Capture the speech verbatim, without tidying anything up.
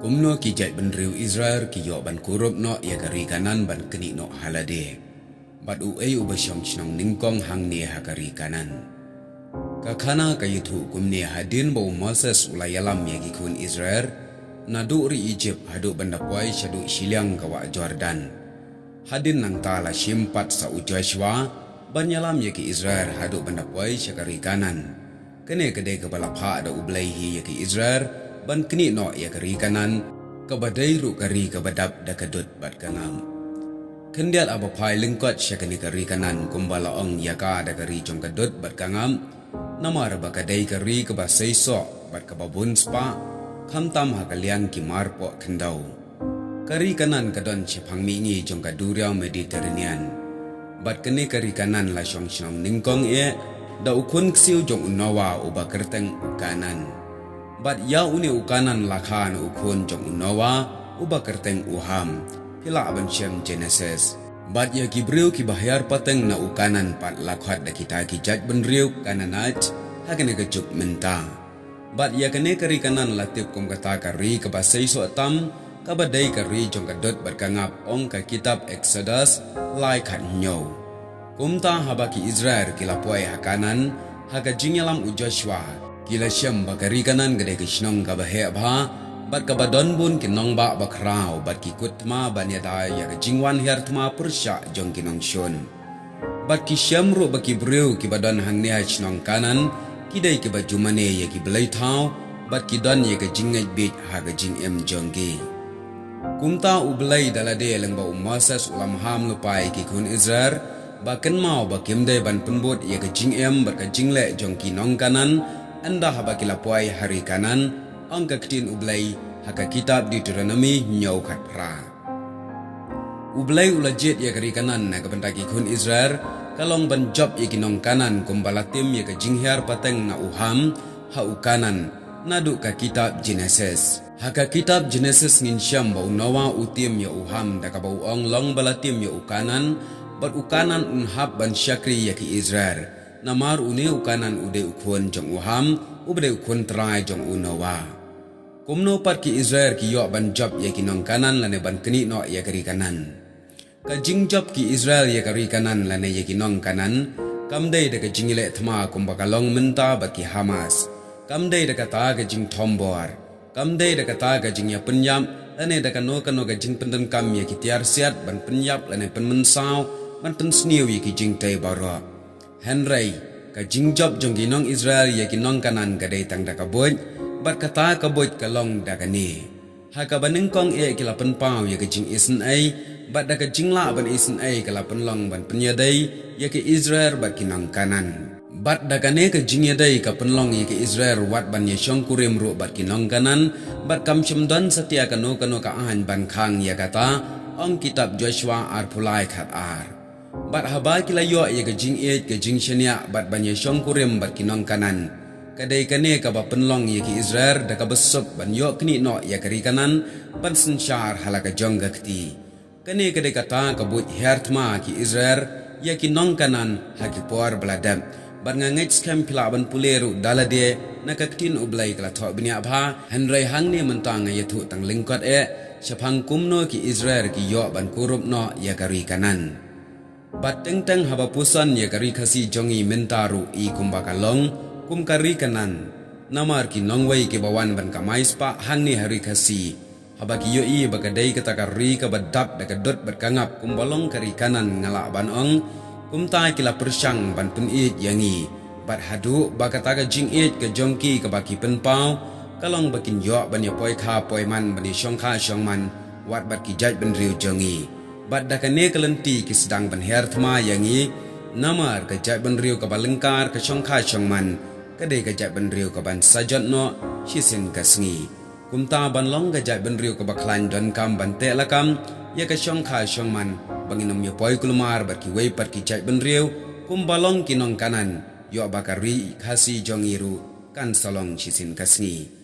Kumno ki jaitbynriew Israel ki ïoh ban kurup noh ïa ka ri Kanaan ban knieh noh ha lade? Bad uei uba shong shnong nyngkong hangne ha ka ri Kanaan? Ka khana ka ïathuh kumne: Hadien ba u Moses u la ïalam ïa ki khun Israel naduh ri Ijipt haduh ban da poi shaduh shiliang ka wah Jordan, hadien nangta la shim pat sa u Joshua ban ïalam ïa ki Israel haduh ban da poi sha ka ri Kanaan. Kane ka dei kaba la phah da U Blei hi ïa ki Israel ban knieh noh ïa ka ri Kanaan, kaba dei ruh ka ri kaba dap da ka dud bad ka ngap. Khyndiat haba phai lyngkot sha kane ka ri Kanaan, kumba la ong ïa ka da ka ri jong ka dud bad ka ngap, namar ba ka dei ka ri kaba seisoh bad kaba bun spah, khamtam ha ka liang ki marpoh khyndew. Ka ri Kanaan ka don shaphang mihngi jong ka duriaw Mediterranean. Bad kane ka ri Kanaan la shong shnong nyngkong eh da u khun ksiew jong u Noah uba kyrteng u Kanaan. Bad ïa une u Kanaan la kha na u khun jong u Noah uba kyrteng u Ham. Phi lah ban shem Genesis. Bad ïa ki briew kiba hiar pateng na u Kanaan pat la khot da kita ki jaitbynriew Canaanite ha kane ka juk mynta. Bad ïa kane ka ri Kanaan la tip kum kata ka ri kaba seisoh tam, kaba dei ka ri jong ka dud bad ka ngap, ong ka kitab Exodus lai khat hynñiew. Kumta haba ki Israel ki la poi ha Kanaan ha ka jingïalam u Joshua, ki la shem ba ka ri Kanaan ka dei ka shnong kaba heh bha bad kaba don bun ki nongbah bakhraw, bad ki kut thma ban ïada ïa ka jingwan hiar thma pyrshah jong ki nongshun. Bad ki shem ruh ba ki briew kiba don hangne ha shnong Kanaan ki dei kiba ju mane ïa ki blei thaw, bad ki don ïa ka jingngeit bieit ha ka jingim jong ki. Kumta U Blei da lade lyngba u Moses u la maham lypa ïa ki khun Israel ba kynmaw ba kim dei ban pynbud ïa ka jingim bad ka jingleh jong ki nong Kanaan ynda haba ki la poi ha ri Kanaan, ong ka ktien U Blei ha ka kitab Deuteronomi hynñiew khat phra. U Blei u la jied ïa ka ri Kanaan na ka bynta ki khun Israel, ka long ban jop ïa ki nong Kanaan kumba la tim ïa ka jinghiar pateng na u Ham ha u Kanaan naduh ka kitab Genesis. Ha ka kitab Genesis ngin shem ba u Noah u tim ïa u Ham da kaba u ong long ba la tim ïa u Kanaan, bad u Kanaan un hap ban shakri ïa ki Israel. Namar une u Kanaan u dei u khun jong u Ham, uba dei u khun trai jong u Noah. Kumno pat ki Israel ki ïoh ban jop ïa ki nong Kanaan lane ban knieh noh ïa ka ri Kanaan? Ka jingjop ki Israel ïa ka ri Kanaan lane ïa ki nong Kanaan kam dei da ka jingïaleh thma kumba ka long mynta bad ki Hamas. Kam dei da kata ka jingthombor. Kam dei da kata ka jingïapynïap lane da kano kano ka jingpyndonkam ïa ki tiar siat ban pynïap lane pynmynsaw, ban pynsniew ïa ki jingtei baroh. Hynrei ka jingjop jong ki nong Israel ïa ki nong Kanaan ka dei tang da ka buit, bad kata ka buit ka long da kane. Ha kaba nyngkong eh ki la pynpaw ïa ka jingisynei, bad da ka jinglah ban isynei ka la pynlong ban pynïadei ïa ki Israel bad ki nong Kanaan. Bad da kane ka jingïadei ka pynlong ïa ki Israel wat ban ïashongkurim ruh bad ki nong Kanaan, bad kam shym don satia kano kano ka aiñ ban khang ïa kata, ong kitab Joshua arphew lai khat ar. Bad haba ki la ïoh ïa ka jingïeit, ka jingshaniah bad ban ïashongkurim bad ki nong Kanaan, ka dei kane kaba pynlong ïa ki Israel da kaba suk ban ïoh knieh noh ïa ka ri Kanaan ban synshar ha la ka jong ka kti. Kane ka dei kata ka buit hiar thma ki Israel ïa ki nong Kanaan ha ki por ba la dep. Bad nga ngeit skhem phi lah ban pule ruh da lade na ka ktien U Blei ka la thoh bniah bha, hynrei hangne mynta nga ïathuh tang lyngkot eh shaphang kumno ki Israel ki ïoh ban kurup noh ïa ka ri Kanaan. Bad teng teng haba puson ïa ka ri Khasi jong ngi mynta ruh i kumba ka long kum ka ri Kanaan. Namar ki nongwei kiba wan ban kamai spah hangne ha ri Khasi, haba ki ïohi ba ka dei kata ka ri kaba dap da ka dud bad ka ngap kumba long ka ri Kanaan, nga lah ban ong, kumta ki la pyrshang ban pynïeit ïa ngi. Bad haduh ba kata ka jingïeit ka jong ki kaba ki pynpaw ka long ba kin ïoh ban ïapoi kha poi man ban ïashong kha shong man wat bad ki jaitbynriew jong ngi. Bad da kane ka lynti ki sdang ban hiar thma ïa ngi. Namar ka jaitbynriew kaba lyngkar ka shong kha shong man ka dei ka jaitbynriew kaban sa jot noh shisien ka sngi. Kumta ban long ka jaitbynriew kaba khlaiñ donkam ban teh lakam ïa ka shong kha shong man ba ngin ym ïapoi kulmar bad kiwei pat ki jaitbynriew kumba long ki nong Kanaan, ïoh ba ka ri Khasi jong ngi ruh kan sa long shisien ka sngi.